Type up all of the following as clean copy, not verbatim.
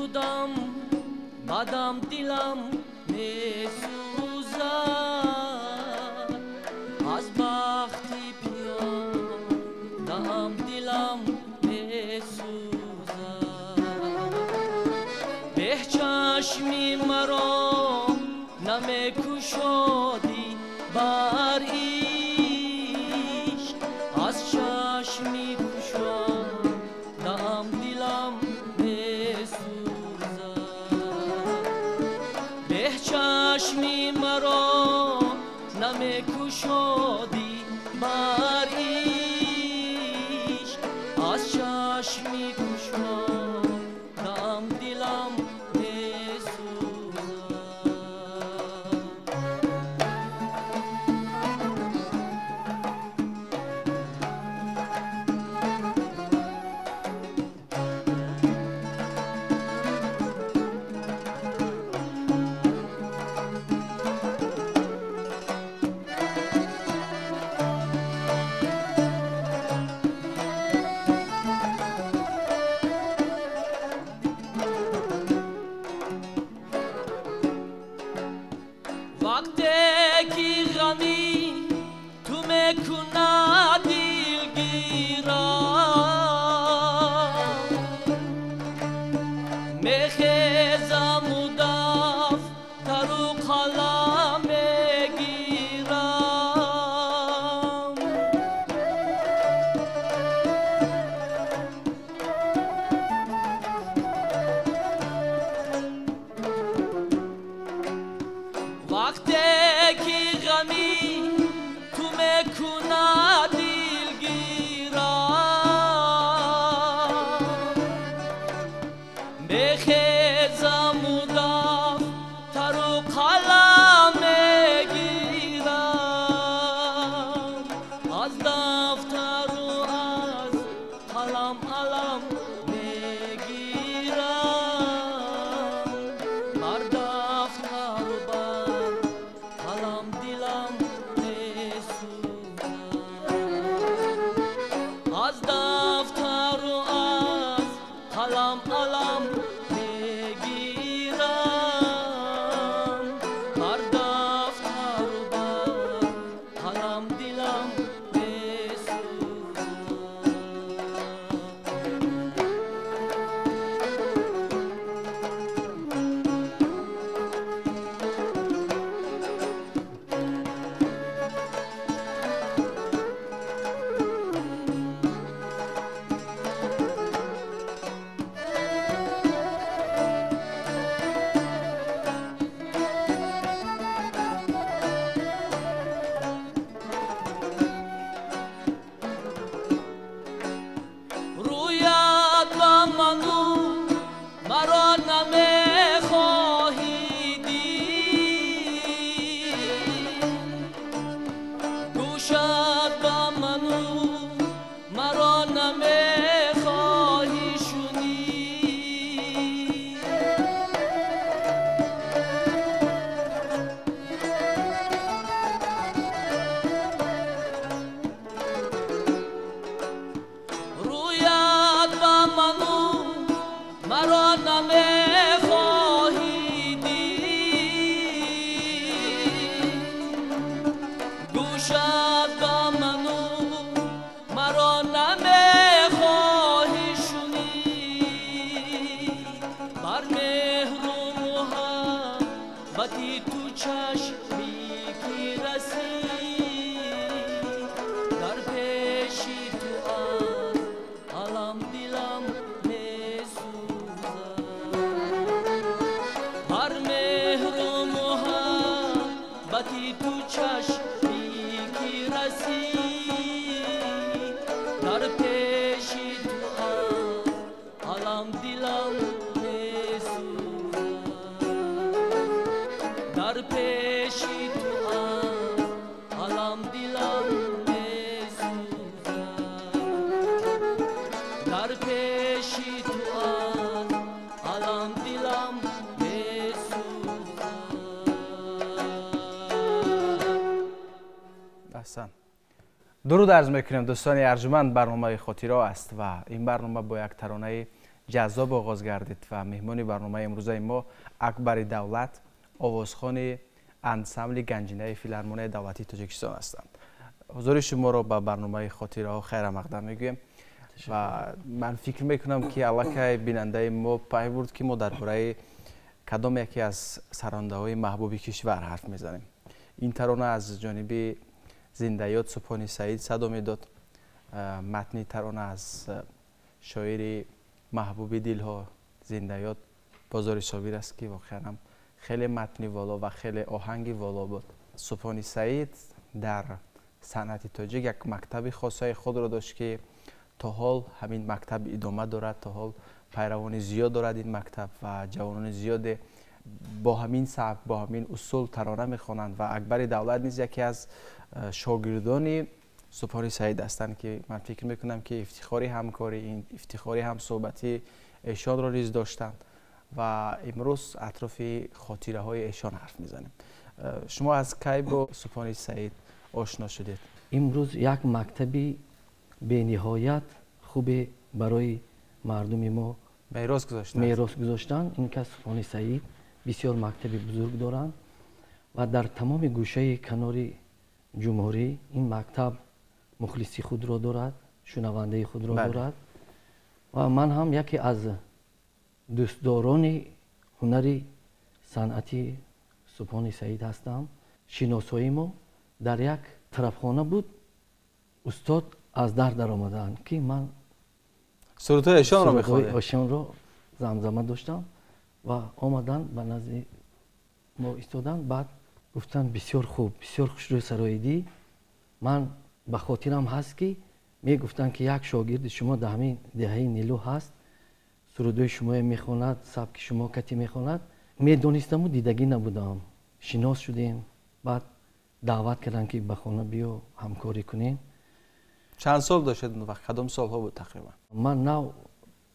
Худам бадам дилам месӯзад, аз бахти пиёдаам дилам месӯзад. Беҳ чашми маро намекушодӣ бар ишқ, аз чашми кушодаам дилам месӯзад. Беҳ чашми маро намекушодӣ бар ишқ, аз чашми кушодаам дилам месӯзад. Вақте ки ғами ту мекунад дилгирам, мехезаму дафтару қалам мегирам. Вақте ки ғами ту мекунад дилгирам, мехезаму дафтару қалам мегирам. Аз дафтару аз қалам алам мегирам, бар дафтару бар қалам дилам месӯзад. Аз дафтару аз қалам алам мегирам, бар дафтару бар қалам дилам месӯзад. Рӯят ба ману маро намехоҳӣ дид, гӯшат ба ману маро намехоҳӣ шунид. Рӯят ба ману маро намехоҳӣ дид, гӯшат ба ману маро намехоҳӣ шунид. Бар меҳру муҳаббати ту чашми ки расид, дар пеши ту аз алам дилам месӯзад. Бар меҳру муҳаббати ту чашми ки расид, дар пеши ту аз алам дилам месӯзад. Дар пеши ту аз алам дилам месӯзад. Дар пеши ту аз алам дилам месӯзад. Аҳсан. Дуруд арз мекунем, дӯстони арҷманд. Барномаи хотиро аст ва ин барнома бо як таронаи Ҷаззоб оғоз гардид ва меҳмони барномаи имрӯзаи мо Акбари Давлат, овозхони ансамбли Ганҷинаи Филармонияи давлатии Тоҷикистон ҳастанд. Ҳузури шуморо ба барномаи Хотираҳо хайрамақдам мегӯем ва ман фикр мекунам, ки аллакай бинандаи мо пай бурд, ки мо дар бораи кадом яке аз сарондаҳои маҳбуби кишвар ҳарф мезанем. Ин тарона аз ҷониби зиндаёд Субҳони Саид садо медод. Матни тарона аз шоири маҳбуби дилҳо, зиндаёд Бозори Собир аст, ки воқеан ҳам хеле матни воло ва хеле оҳанги воло буд. Субҳони Саид дар санъати тоҷик як мактаби хосаи худро дошт, ки то ҳол ҳамин мактаб идома дорад, то ҳол пайравони зиёд дорад ин мактаб ва ҷавонони зиёде бо ҳамин сабк, бо ҳамин усул тарона мехонанд. Ва Акбари Давлат низ яке аз шогирдони Субҳони Саид ҳастанд, ки ман фикр мекунам, ки ифтихори ҳамкорӣ, ифтихори ҳамсӯҳбатии эшонро низ доштанд ва имрӯз атрофи хотираҳои эшон ҳарф мезанем. Шумо аз кай бо Субҳони Саид ошно шудед? Имрӯз як мактаби бениҳоят хубе барои мардуми мо мерос гузоштанд. Мерос гузоштанд. Ин кас, Субҳони Саид, бисёр мактаби бузург доранд ва дар тамоми гӯшаи канори ҷумҳурӣ ин мактаб мухлиси худро дорад, шунавандаи худро дорад. Ва ман ҳам яке аз дӯстдорони ҳунари санъати Субҳони Саид ҳастам. Шиносоии мо дар як тарафхона буд. Устод аз дар даромаданд, ки ман сурудҳои эшонро мехонед. Эшонро замзама доштам ва омаданд, ба назди мо истоданд. Баъд гуфтанд: «Бисёр хуб, бисёр хушрӯй сароидӣ». Ман ба хотирам ҳаст, ки мегуфтанд, ки як шогирди шумо дар ҳамин деҳаи Нилу ҳаст, сурудҳои шумоя мехонад, сабки шумо кати мехонад. Медонистаму дидагӣ набудам. Шинос шудем, баъд даъват карданд, ки ба хона биё, ҳамкорӣ кунем. Чанд сол доштед он вақт? Кадом солҳо буд тақрибан? Ман нав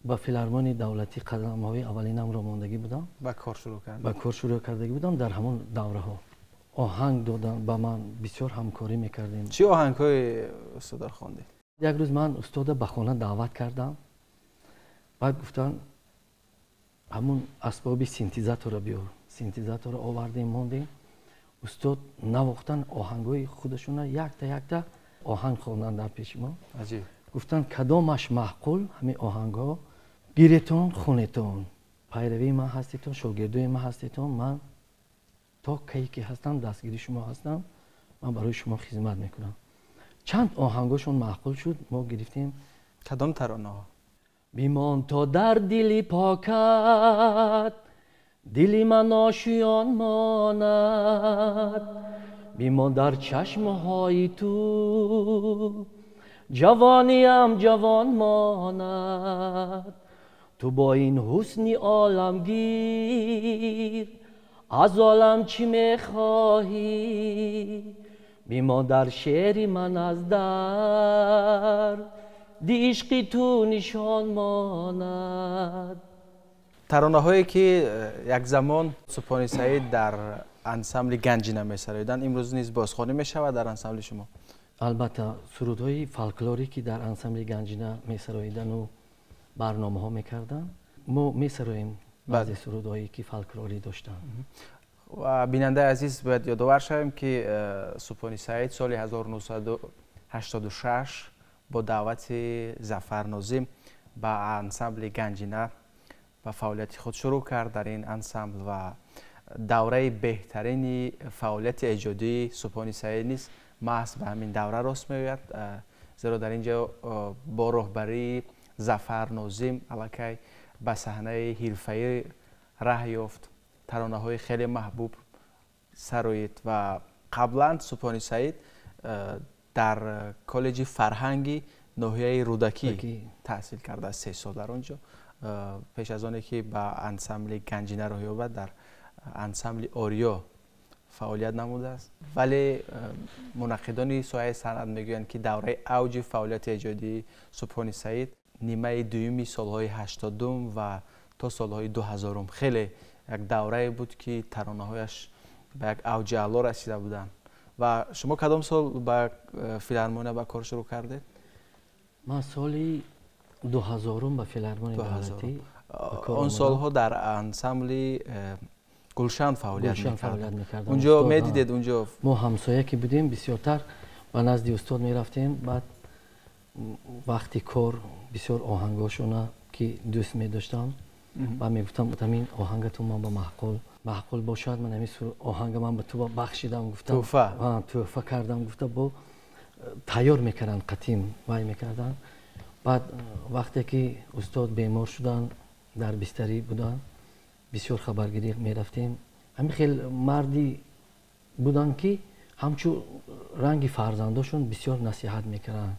ба Филармонии давлатӣ қадамҳои аввалинамро мондагӣ будам. Ба кор шурӯъ кард. Ба кор шурӯъ кардагӣ будам. Дар ҳамон давраҳо оҳанг додам ба ман, бисёр ҳамкорӣ мекардем. Чӣ оҳангҳои устодро хондед? Як рӯз ман устода ба хона даъват кардам. Баъд гуфтанд: «Ҳамун асбоби синтезаторро биёр». Синтезаторро овардем, мондем, устод навохтан оҳангҳои худашона, якта якта оҳанг хонданд дар пеши мо. Гуфтанд: «Кадомаш маъқул, ҳамин оҳангҳо гиретон, хонетон. Пайравии ман ҳастетон, шогирдои ман ҳастетон. Ман то кае ки ҳастам, дастгири шумо ҳастам, ман барои шумо хизмат мекунам». Чанд оҳангошон маъқул шуд, мо гирифтем. Кадом таронаҳо? Бимон то дар дили покат дили ман ошиён монад, бимон дар чашмҳои ту ҷавониам ҷавон монад. Ту бо ин ҳусни оламгир аз олам чӣ мехоҳӣ? Бимон дар шеъри ман, аз дарди ишқи ту нишон монад. Таронаҳое ки як замон Субҳони Саид дар ансамбли Ганҷина месароиданд, имрӯз низ бозхонӣ мешавад дар ансамбли шумо? Албатта, сурудҳои фолклорӣ, ки дар ансамбли Ганҷина месароидану барномаҳо мекарданд, мо месароем баъзе сурудҳое, ки фолклорӣ доштанд. Ва бинандаи азиз, бояд ёдовар шавем, ки Субҳони Саид соли 1986 бо даъвати Зафар Нозим ба ансамбли Ганҷина ба фаъолияти худ шурӯъ кард дар ин ансамбл. Ва давраи беҳтарини фаъолияти эҷодии Субҳони Саид низ маҳз ба ҳамин давра рост меояд, зеро дар ин ҷо бо роҳбарии Зафар Нозим аллакай ба саҳнаи ҳирфаӣ раҳ ёфт, таронаҳои хеле маҳбуб сароид. Ва қаблан Субҳони Саид дар коллеҷи фарҳанги ноҳияи Рӯдакӣ таҳсил кардааст, 3 сол дар он ҷо, пеш аз оне ки ба ансамбли Ганҷина роҳ ёбад, дар ансамбли Ориё фаъолият намудааст. Вале мунаққидони соҳаи санъат мегӯянд, ки давраи авҷи фаъолияти эҷодии Субҳони Саид нимаи дуюми солҳои 80-ум ва то солҳои 2000-ум хеле як даврае буд, ки таронаҳояш ба як авҷи аъло расида буданд. Ва шумо кадом сол ба филармония ба кор шурӯъ кардед? Ман соли 2000 ба филармонияи давлатӣ. Он солҳо дар ансамбли Гулшан фаъолият мекардам. Унҷо медидед, унҷо мо ҳамсоя ки будем, бисёртар ба назди устод мерафтем. Баъд вақти кор бисёр оҳангошона ки дӯст медоштам ва мегуфтам, ҳамин оҳангатон ман ба маъқул бошад, ман ҳамин оҳанга ман ба ту бахшидам, гуфтам, тӯҳфа кардам, гуфта бо тайёр мекарданд, қатим вай мекарданд. Баъд вақте ки устод бемор шуданд, дар бистарӣ буданд, бисёр хабаргирӣ мерафтем. Ҳамин хел марди буданд ки ҳамчун ранги фарзандошон бисёр насиҳат мекарданд.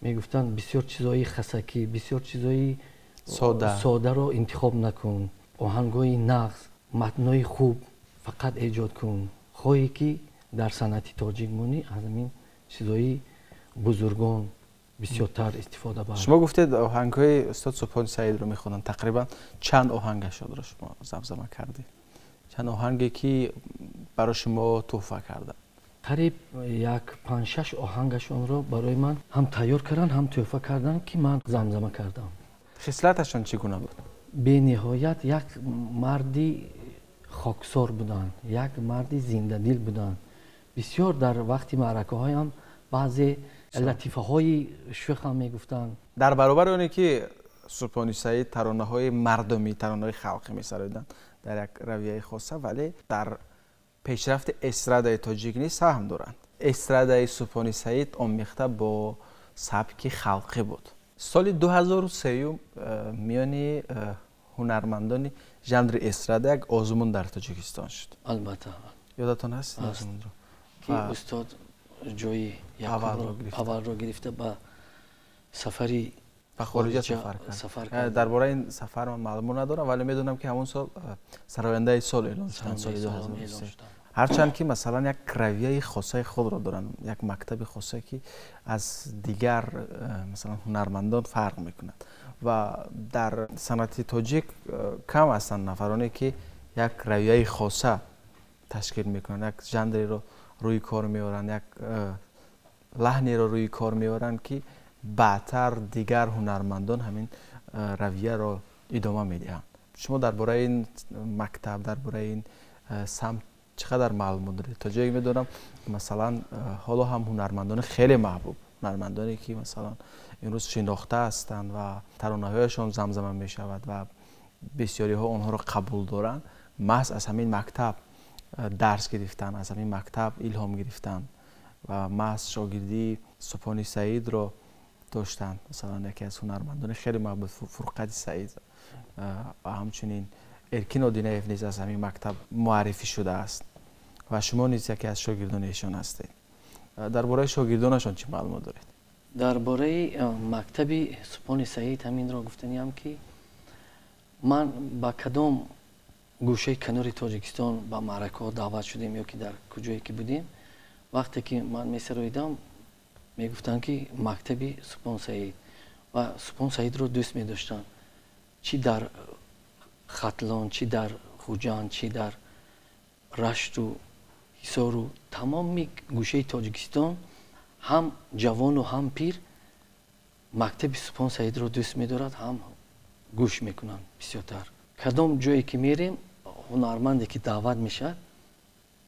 Мегуфтанд, бисёр чизои хасакӣ, бисёр чизои содаро интихоб накун, оҳангҳои нағз, матнои хуб фақат эҷод кун. Хоҳӣ ки дар санъати тоҷик монӣ, аз ҳамин чизои бузургон бисёртар истифода бар. Шумо гуфтед, оҳангҳои устод Субҳони Саидро мехонанд. Тақрибан чанд оҳангашонро шумо замзама кардед? Чанд оҳанге ки барои шумо тӯҳфа карданд? Қариб як 5-6 оҳангашонро барои ман ҳам тайёр карданд, ҳам тӯҳфа карданд, ки ман замзама кардам. Хислаташон чӣ гуна буд? Бениҳоят як марди хоксор буданд, як марди зиндадил буданд. Бисёр дар вақти маъракаҳоям баъзе латифаҳои шӯх ҳам мегуфтанд. Дар баробари оне ки Субҳони Саид таронаҳои мардумӣ, таронаҳои халқӣ месароиданд дар як равияи хоса, вале дар пешрафти эстрадаи тоҷик низ саҳм доранд. Эстрадаи Субҳони Саид омехта бо сабки халқӣ буд. Соли 2003 миёни ҳунармандони жанри эстрада як озмун дар Тоҷикистон шуд. Албатта. Ёдатон ҳаст озмунро? Ки устод ҷои аввалро гирифта, ба сафари ба хориҷа сафар кард. Дар бораи ин сафар ман маълумот надорам, вале медонам ки ҳамон сол сарояндаи сол эълон шуданд, соли 2003. Ҳарчанд ки масалан як равияи хосаи худро доранд, як мактаби хосае ки аз дигар масалан ҳунармандон фарқ мекунад ва дар санъати тоҷик кам ҳастанд нафароне ки як равияи хоса ташкил мекунанд, як жанреро рӯи кор меоранд, як лаҳнеро рӯи кор меоранд ки баъдтар дигар ҳунармандон ҳамин равияро идома медиҳанд. Шумо дар бораи ин мактаб, дар бораи ин самт чӣ қадар маълумот доред? То ҷое медонам, масалан, ҳоло ҳам ҳунармандони хеле маҳбуб, ҳунармандоне ки масалан имрӯз шинохта ҳастанд ва таронаҳояшон замзама мешавад ва бисёриҳо онҳоро қабул доранд, маҳз аз ҳамин мактаб дарс гирифтанд, аз ҳамин мактаб илҳом гирифтанд ва маҳз шогирдии Субҳони Саидро доштанд. Масалан, яке аз ҳунармандони хеле маҳбуб Фурқати Саид ва ҳамчунин Эркин Одинаев низ аз ҳамин мактаб муаррифӣ шудааст ва шумо низ яке аз шогирдони эшон ҳастед. Дар бораи шогирдонашон чӣ маълумот доред? Дар бораи мактаби Субҳони Саид ҳаминро гуфтаниям ки ман ба кадом гӯшаи канори Тоҷикистон ба маъракаҳо даъват шудем ё ки дар куҷое ки будем, вақте ки ман месароидам, мегуфтанд ки мактаби Субҳон Саид, ва Субҳон Саидро дӯст медоштанд. Чӣ дар Хатлон, чӣ дар Хуҷанд, чӣ дар Рашту Ҳисору тамоми гӯшаи Тоҷикистон ҳам ҷавону ҳам пир мактаби Субҳон Саидро дӯст медорад, ҳам гӯш мекунанд бисёртар. Кадом ҷое ки мерем, ҳунарманде ки даъват мешавад,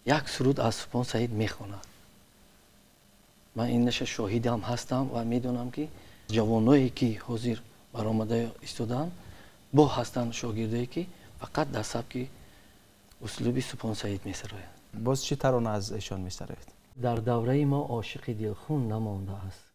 як суруд аз Субҳон Саид мехонад. Ман иннаша шоҳидам ҳастам ва медонам ки ҷавоное ки ҳозир баромада истодаанд, бо ҳастанд шогирдое ки фақат дар сабки услуби Субҳон Саид месароянд. Боз чӣ тарона аз эшон месароед? Дар давраи мо ошиқи дилхун намондааст.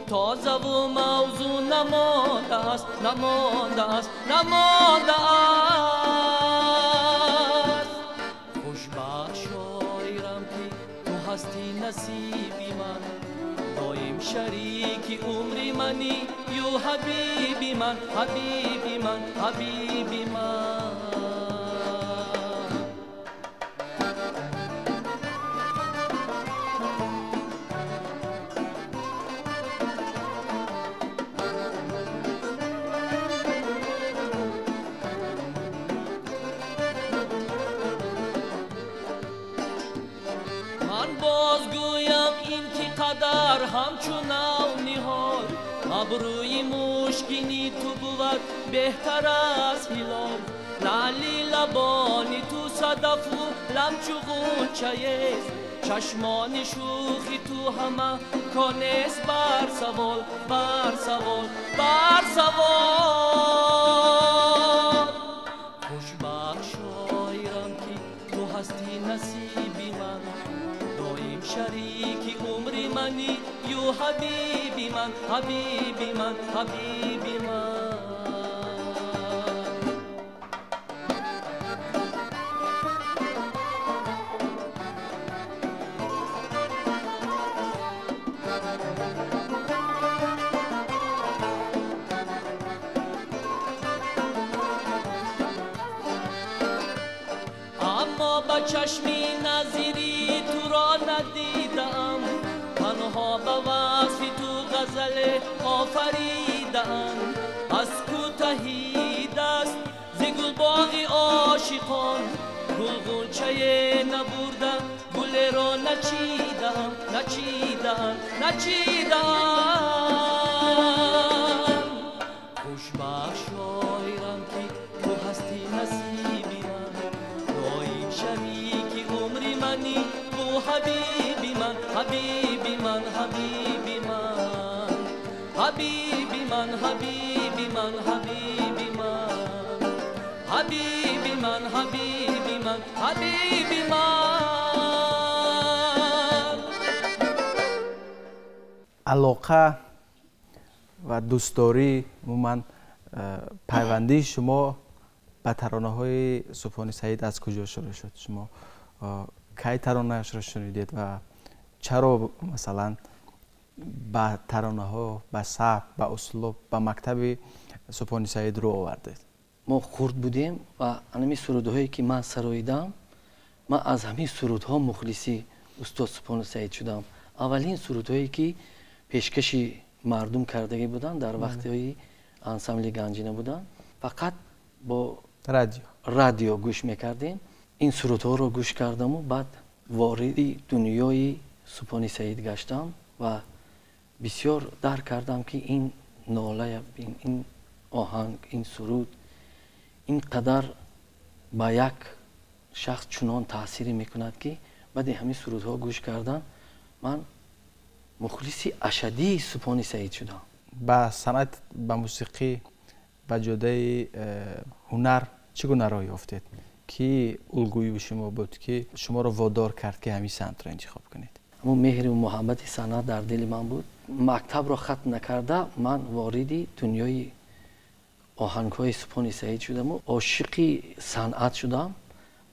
Тозаву мавзун намондааст, намондааст, намондааст. Хушбахт шоирам ки ту ҳастӣ насиби ман, доим шарики умри мани, ю ҳабиби ман, ҳабиби ман, ҳабиби ман. Ҳамчун нав ниҳол абрӯи мушкини ту бувад беҳтар аз ҳилол. Лаъли лабони ту садафу ламчу ғунчаест, чашмони шӯхи ту ҳама конест бар савол, бар савол, бар савол. Хушбахт шоирам ки ту ҳастӣ насиби ман, доим шарики умри мани, ю ҳабиби ман, ҳабиби ман, ҳабиби ман. Аммо ба чашми назири туро надидаам, танҳо ба васфи ту ғазале офаридаам. Аз кӯтаҳи даст зи гулбоғи ошиқон гулғунчае набурда, гулеро начидаам, начидаам, начидаам. Хушбахт шоирам ки ту ҳастӣ насиби ман, доим шарики умри мани, ту ҳабиби ман, ҳабиби ман, ҳабиби ман, ҳабиби ман, ҳабиби ман, ҳабиби ман, ҳабиби ман, ҳабиби ман, ҳабиби ман. Алоқа ва дӯстдорӣ, умуман пайвандии шумо ба таронаҳои Субҳони Саид аз куҷо шурӯъ шуд? Шумо кай таронаашро шунидед ва чаро масалан ба таронаҳо, ба сабк, ба услуб, ба мактаби Субҳони Саид рӯ овардед? Мо хурд будем ва ҳамин сурудҳое ки ман сароидам, ман аз ҳамин сурудҳо мухлиси устод Субҳони Саид шудам. Аввалин сурудҳое ки пешкаши мардум кардагӣ буданд дар вақтҳои ансамбли Ганҷина буданд, фақат бо радио гӯш мекардем. Ин сурудҳоро гӯш кардаму баъд вориди дунёи Субҳони Саид гаштам ва бисёр дарк кардам ки ин нолая, ин оҳанг, ин суруд ин қадар ба як шахс чунон таъсире мекунад ки баъди ҳамин сурудҳо гӯш кардан ман мухлиси ашаддии Субҳони Саид шудам. Ба санъат, ба мусиқӣ, ба ҷодаи ҳунар чӣ гуна роҳ ёфтед? Ки улгӯи шумо буд, ки шуморо водор кард ки ҳамин санъатро интихоб кунед? Ҳамон меҳру муҳаббати санъат дар дили ман буд. Мактабро хатм накарда ман вориди дунёи оҳангҳои Субҳони Саид шудаму ошиқи санъат шудам.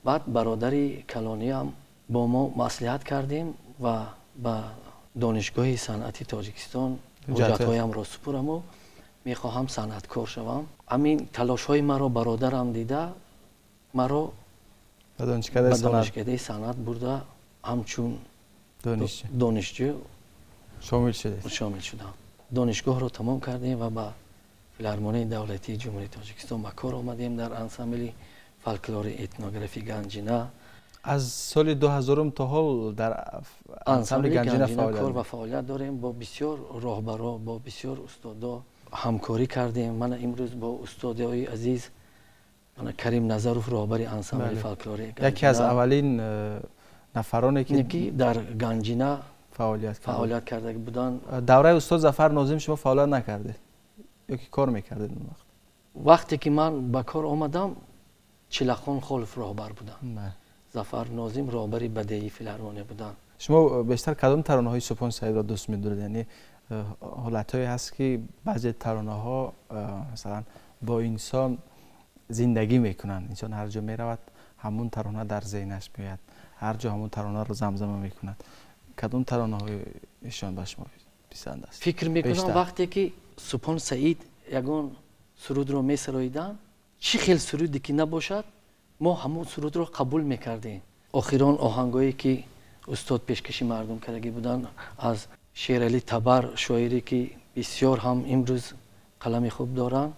Баъд бародари калониам бо мо маслиҳат кардем ва ба донишгоҳи санъати Тоҷикистон ҳуҷҷатҳоямро супураму мехоҳам санъаткор шавам. Ҳамин талошҳои маро бародарам дида, маро ба донишкадаи санъат бурда, ҳамчун донишҷӯ шомил шудам. Донишгоҳро тамом кардем ва ба филармонияи давлатии Ҷумҳурии Тоҷикистон ба кор омадем дар ансамбли фолклори этнографи Ганҷина. Аз соли 2000 то ҳол дар ансамбли Ганҷина кор ва фаъолият дорем. Бо бисёр роҳбаро, бо бисёр устодо ҳамкорӣ кардем. Мана имрӯз бо устодои азиз мана Карим Назаров, роҳбари ансамбли фолклори Ганҷина, яке аз аввалин нафароне ки дар Ганҷина фаъолият карда буданд. Давраи устод Зафар Нозим шумо фаъолият накардед ё ки кор мекардед он вақт? Вақте ки ман ба кор омадам, Чилахон Холов роҳбар буданд. Зафар Нозим роҳбари бадеии филармония буданд. Шумо бештар кадом таронаҳои Субҳон Саидро дӯст медоред? Яъне ҳолатҳое ҳаст ки баъзе таронаҳо масалан бо инсон зиндагӣ мекунанд, инсон ҳар ҷо меравад ҳамун тарона дар зеҳнаш меояд, ҳар ҷо ҳамун таронаро замзама мекунад. Кадом таронаҳои эшон ба шумо писанд аст? Фикр мекунам, вақте ки Субҳон Саид ягон сурудро месароиданд, чӣ хел суруде ки набошад, мо ҳамун сурудро қабул мекардем. Охирон оҳангое ки устод пешкаши мардум кардагӣ буданд аз Шерали Табар, шоире ки бисёр ҳам имрӯз қалами хуб доранд,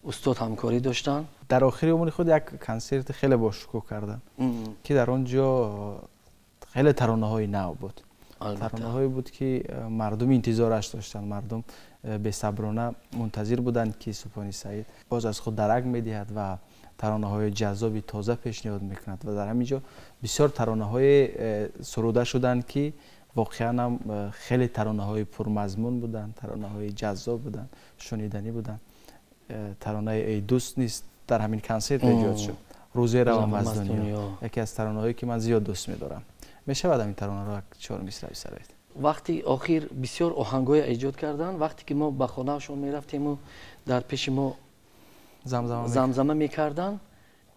устод ҳамкорӣ доштанд. Дар охири умри худ як консерти хеле бошукӯҳ карданд, ки дар он ҷо хеле таронаҳои нав буд, таронаҳое буд, ки мардум интизораш доштанд, мардум бесаброна мунтазир буданд, ки Субҳони Саид боз аз худ дарак медиҳад ва таронаҳои ҷаззоби тоза пешниҳод мекунад. Ва дар ҳамин ҷо бисёр таронаҳое суруда шуданд, ки воқеан ҳам хеле таронаҳои пурмазмун буданд, таронаҳои ҷаззоб буданд, шуниданӣ буданд. Таронаи «Эй дӯст» низ дар ҳамин консерт эҷод шуд. «Рӯзе равам аз дунё» яке аз таронаҳое, ки ман зиёд дӯст медорам. Мешавад ҳамин таронаро як чор мисра бисароед? Вақти охир бисёр оҳангҳое эҷод карданд. Вақте ки мо ба хонаашон мерафтему дар пеши мо замзама мекарданд,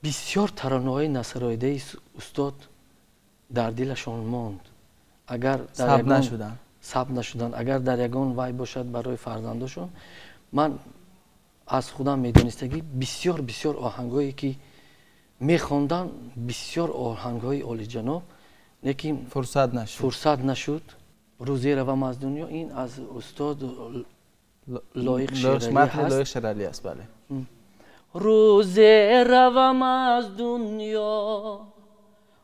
бисёр таронаҳои насароидаи устод дар дилашон монд. Агар сабт нашуданд, сабт нашуданд, агар дар ягон вай бошад барои фарзандошон, ман аз худам медонистагӣ бисёр бисёр оҳангҳое ки мехонданд, бисёр оҳангҳои олиҷаноб, лекин фурсат нашуд, фурсат нашуд. «Рӯзе равам аз дунё» ин аз устод Лоиқ Лоиқ Шералӣ аст. Бале. Рӯзе равам аз дунё,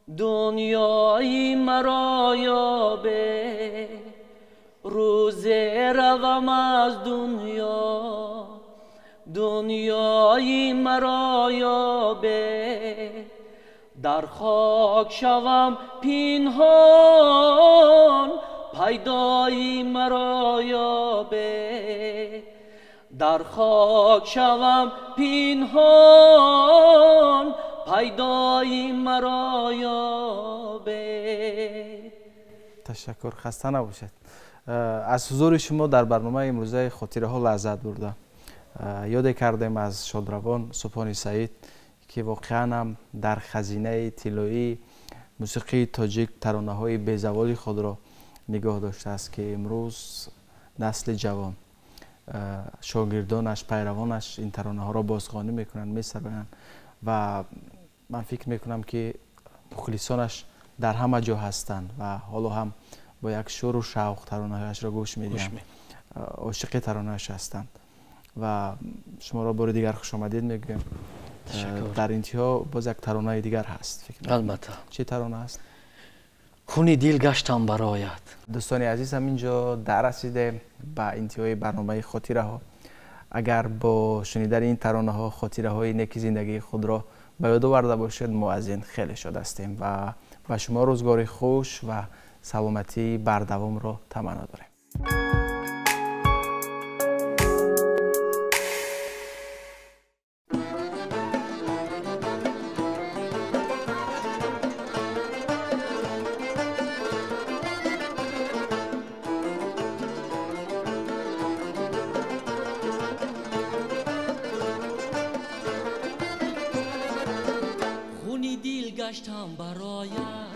дунёи маро ёбе, рӯзе равам аз дунё, дунёи маро ёбе, дар хок шавам пинҳон, пайдои маро ёбе, дар хок шавам пинҳон, пайдои маро ёбе. Ташаккур, хаста набошед. Аз ҳузури шумо дар барномаи имрӯзаи хотираҳо лаззат бурдам. Ёде кардем аз шодравон Субҳони Саид, ки воқеан ҳам дар хазинаи тиллоии мусиқии тоҷик таронаҳои безаволи худро нигоҳ доштааст, ки имрӯз насли ҷавон, шогирдонаш, пайравонаш ин таронаҳоро бозхонӣ мекунанд, месароянд ва ман фикр мекунам, ки мухлисонаш дар ҳама ҷо ҳастанд ва ҳоло ҳам бо як шӯру шавқ таронаҳояшро гӯш медиҳанд, ошиқи таронааш ҳастанд. Ва шуморо бори дигар хушомадид мегӯем. Дар интиҳо боз як таронаи дигар ҳаст, фикр мекунам. Албатта. Чӣ тарона аст? «Хуни дил гаштам барояд». Дӯстони азиз, ҳамин ҷо даррасидем ба интиҳои барномаи хотираҳо. Агар бо шунидани ин таронаҳо хотираҳои неки зиндагии худро ба ёд оварда бошед, мо аз ин хеле шод ҳастем ва ба шумо рӯзгори хуш ва саломатии бардавомро таманно дорем. Гаштам барояд,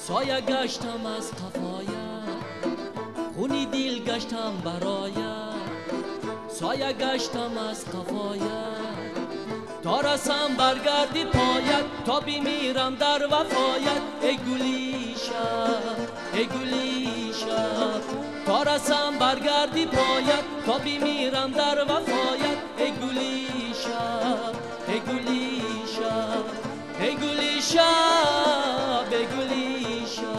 соя гаштам аз қафояд, хуни дил гаштам барояд, соя гаштам аз қафояд, то расам баргарди пояд, то бимирам дар вафояд, эй гули шаб, эй гули шаб, то расам баргарди пояд, то бимирам дар вафояд, эй гули шаб, эй гули шаб, эй гули шаб, эй гули шаб.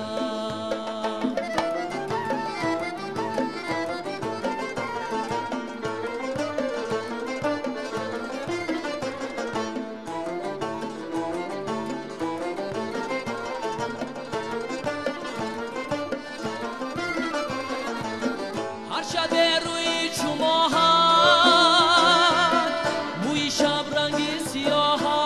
Ҳар шабе рӯи чумоҳат, мӯи шабранги сиёҳат,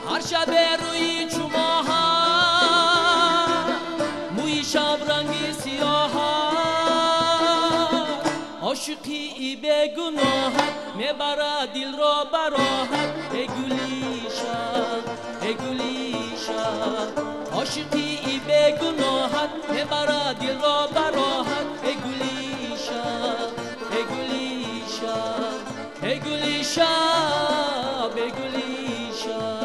ҳар шабе рӯи чумоҳат, мӯи шабранги сиёҳат. Ошиқи бегуноҳат мебарад дилро бароҳат. Эй гули шаб, эй гули шаб, ошиқи бегуноҳат мебарад дилро бароҳат. Эй гули шаб, эй гули шаб, эй гули шаб, эй гули шаб.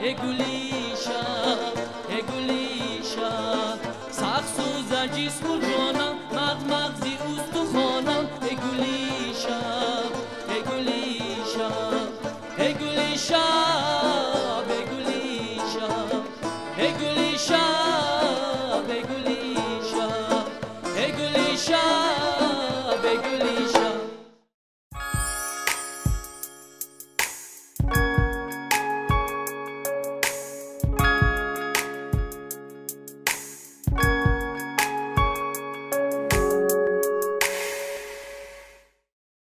Эй гули шаб, эй гули шаб, сахт сӯза ҷисму ҷонам, мағз мағзи устухонам. Эй гули шаб, эй гули шаб, эй гули шаб, эй гули шаб, эй гули шаб, эй гули шаб, эй гули шаб.